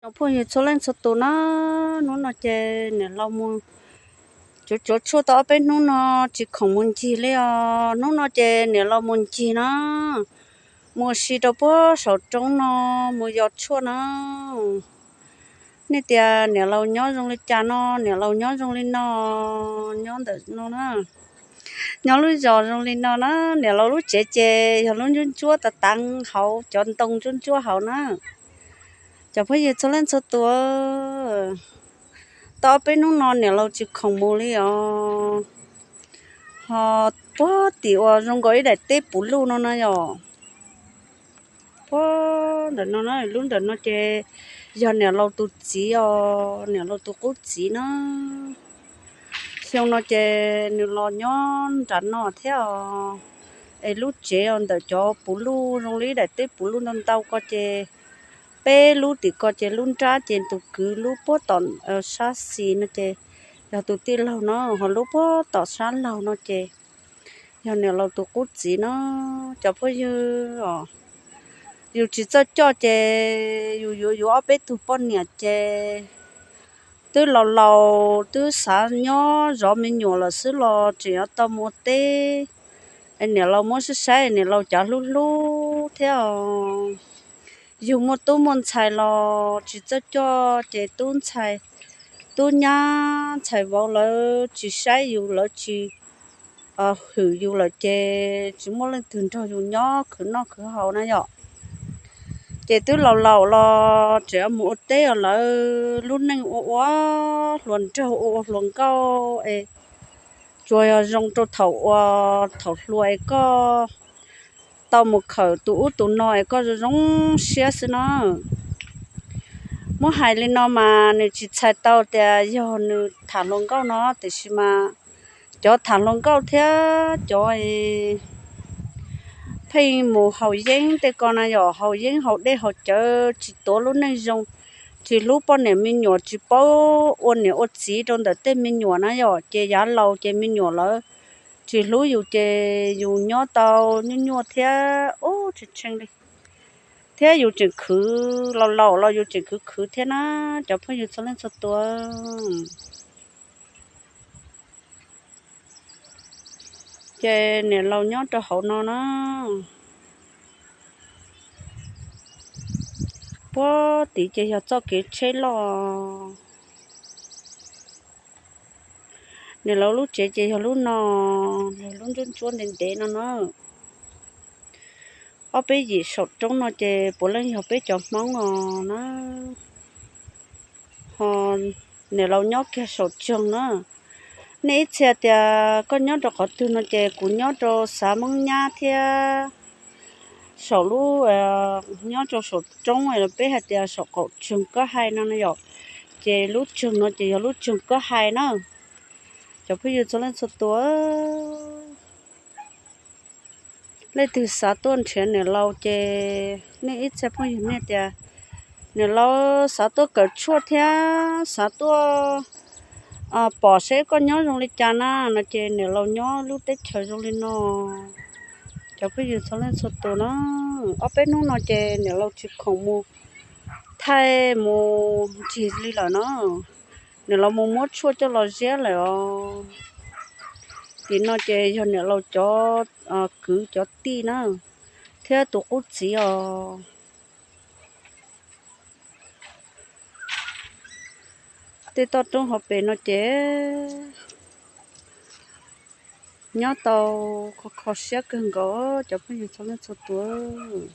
Cov phooj ywg txhua leej txhua tus na, hnub no ces niam laus mus tsuav tsuav tshuaj tau ob peb hnub no tsis khoom mus ncig li os. Hnub no ces niam laus mus ncig na, mus ua si rau puag saum roob no, mus yos tshuaj na. Nej tias niam laus nyob zoo li cas no? Niam laus nyob zoo li no, nyob ntawm no na, nyob lub zos zoo li no na. Niam laus lub tsev ces yog lub ntsuab ntsuab tas tas hauv, cov ntoo ntsuab ntsuab hauv na. Cov phooj ywg txhua leej txhua tus, tau ob peb hnub no niam laus tsis khoom mus li os. Ho puag tim uas zoo nkaus ib daim teb puv luj no na yom. Puag ntawm no na, lub ntawm no ces yog niam laus tus txiv os, niam laus tus qub txiv na. Xyoo no ces nws los nyob nram no thiab os. Es lub tsev os ntawm cov puv luj zoo li ib daim teb puv luj ntau ntau ko ces peb lub tim ko ces lub nrab ces tus kwv lub puag tom sab xis no ces yog tus tij laug no, ho lub puag tom sab laug no ces yog niam laus tus qub txiv no. Cov phooj ywg os, yus tsis txawj coj ces yus yuav yus ob peb tug poj niam ces twb laus laus twb xav nyob zov me nyuam lawm xwb los tseem yuav tau mus ua teb. Es niam laus muab saib saib niam laus cov hlub hlub thiab os. Yus muaj tub muaj ntxhais los tsis txawj coj ces tub ntxhais, tub nyab ntxhais vauv lawv tsis saib yus, lawv tsis hwm yus lawm ces tsis muaj leej twg nrog yus nyob khwv noj khwv haus na yom. Ces twb laus laus los tseem mus ua teb os, lawv lub neej ua ua hluas nraug ua ua hluas nkauj es tsuas yog zoo rau thaum ua, thaum hluas es koj tau mus khawm tus ub tus no es koj zoo zoo siab xwb no. Muab hais li no mas nws tsis txhais tau tias yog nws tham hluas nkauj no, tiam sis mas cov tham hluas nkauj thiab cov pheej mus haus yeeb tej ko na yom, haus yeeb haus dej haus cawv tsis tuav lub neej zoo, tsis hlub poj niam me nyuam, tsis paub ua niam ua txiv rau ntawm tej me nyuam na yom, ces yav laus ces me nyuam lawv tsis hlub yus ces yus nyob tau nyuaj nyuaj thiab ub tsis tsheej li. Thiab yus tseem khwv, laus laus los yus tseem khwv khwv thiab na, cov phooj ywg txhua leej txhua tus. Ces niam laus nyob rau hauv no na, puag tim ces yog txoj kev tsheb loj. Niam laus lub tsev ces yog lub no, yog lub ntsuab ntsuab ntev ntev no na. Ob peb yim saum roob no ces puav leej yog peb cov Hmoob os na. Ho niam laus nyob kiag saum tsoog na. Nej ib txhia tias koj nyob rau qhov twg no ces kuv nyob rau xav Moob Nyab thiab saum lub, nyob rau saum roob peb hais tias saum qaum tsoog Kab Hais no na yom. Ces lub tsoog no ces yog lub tsoog Kab Hais na. Cov phooj ywg txhua leej txhua tus, leej twg xav tuaj nrhiav niam laus ces nej ib txhia phooj ywg nej tias niam laus xav tuaj kawm tshuaj thiab xav tuaj pom seb koj nyob zoo li cas na no ces niam laus nyob lub teb chaws zoo li no. Cov phooj ywg txhua leej txhua tus na, ob peb hnub no ces niam laus tsis khoom mus thaij mus ncig li lawm na. Niam laus mus muab tshuaj coj los ziab lawm os. Tim no ces yog niam laus cov kwv cov tij na, thiab tus qub txiv os. Tej toj roob hauv pes no ces nyob tau kho kho siab kawg nkaus cov phooj ywg txhua leej txhua tus.